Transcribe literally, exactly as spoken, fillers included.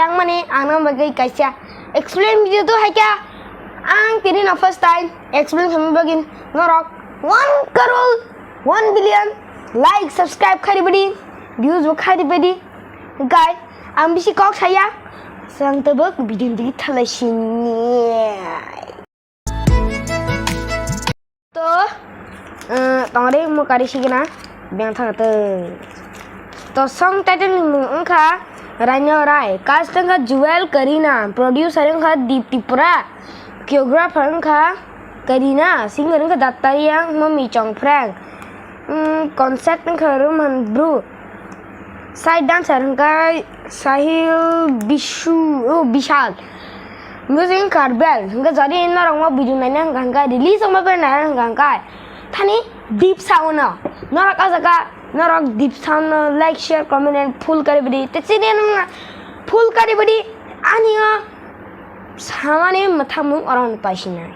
Tangmani ang nang bagwi kaisa explain video do haikha. Ang tini no first time explain khamni bagwi norok one crore, one billion like, subscribe khairibadi, views bo khairibadi. Guys, ang bisi kok saya, sang tabuk video digi thalai sini. To, eh, tongri mo kari sigina, beng thang te. To song title ni mung wngkha Raino Rai, cast wngkha Jewel Karina, producer wngkha Deep Tripura, choreographer wngkha Karina, singer wngkha Dattari Yang, Mami Chongphrang. Mm, concept wngkha Roman Bru. Side dancer wngkha Sahil Bishu, oh, Bishal. Music wngkha Arbel. Hingke jodi norok mo video naina hingka hingka release wngma bai naina hingka hingka. Thani deep sound no. Norok o jaga norok deep sound no like, share, comment and full kari bidi. Te chini nung full kari bidi. Ani o samani mwthangmung oro ni paisinai.